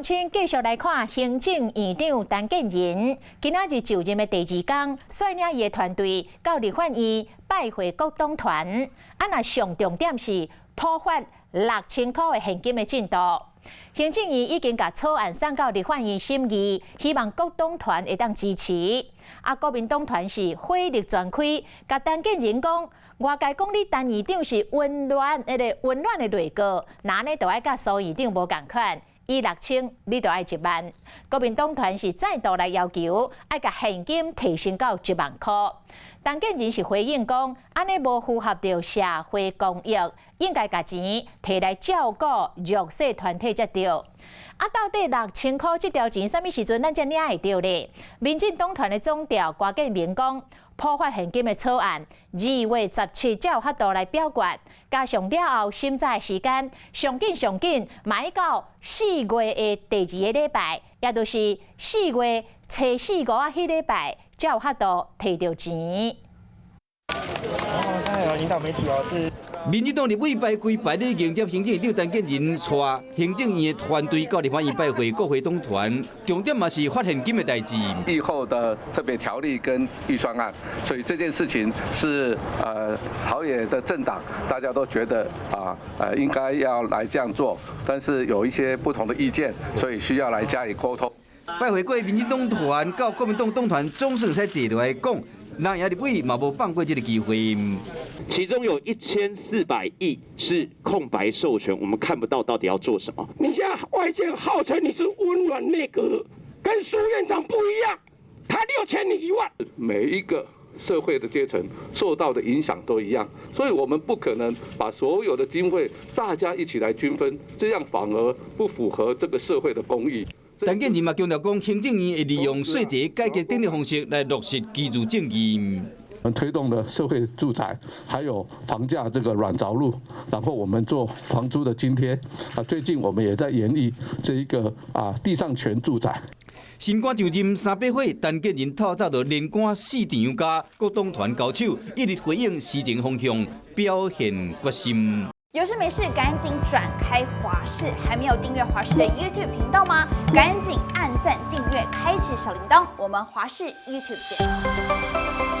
親繼續來看行政院長陳建仁，今仔日就任的第二工，率領伊的團隊到立法院拜會各黨團。啊，若上重點是普發6000箍的現金的進度。行政院已經共草案送到立法院審議，希望各黨團會當支持。啊，國民黨團是火力全開，共陳建仁講，外界講你陳院長是溫暖彼个溫暖的內閣，那呢就愛佮蘇院長無仝款。伊六千，你就愛1萬。國民黨團是再度來要求，愛共現金提升到1萬箍。陳建仁是回應講，按呢無符合著社會公益，應該共錢提來照顧弱勢團體才對。啊，到底六千箍這條錢，啥物時陣咱才領會著咧？民進黨團的總召郭建明講，普發現金的草案，2月17才有法度來表決，加上了後審查的時間，上緊上緊，嘛愛到四月的第二个禮拜，也就是四月初四五仔彼禮拜，才有法度提著錢。哦，剛才有引導媒體哦，是。民進黨立委排規排咧迎接行政院長陳建仁，帶行政院的團隊到立法院拜會國會黨團，重點嘛是發現金的代誌。疫後的特別條例跟預算案，所以這件事情是朝野的政黨大家都覺得啊應該要來這樣做，但是有一些不同的意見，所以需要來加以溝通。拜會過民進黨團到國民黨黨團總算會使坐落來講，藍營立委嘛無放過這个機會。其中有1400億是空白授權，我們看不到到底要做什麼。你現在外界號稱你是溫暖內閣，跟蘇院長不一樣，他6000你1萬。每一個社會的階層受到的影響都一樣，所以我們不可能把所有的經費大家一起來均分，這樣反而不符合這個社會的公義。陳建仁嘛強調講，行政院會利用稅制改革等的方式來落實居住正義。我們推動的社會住宅，還有房價這個軟著陸，然後我們做房租的津貼。啊，最近我們也在研議這一個啊地上權住宅。新官上任三把火，陳建仁透早就連趕四場佮各黨團交手，一直回應時情風向，表現決心。有事沒事趕緊轉開華視，還沒有訂閱華視的 YouTube 頻道嗎？趕緊按讚訂閱，開啟小鈴鐺。我們華視 YouTube 見。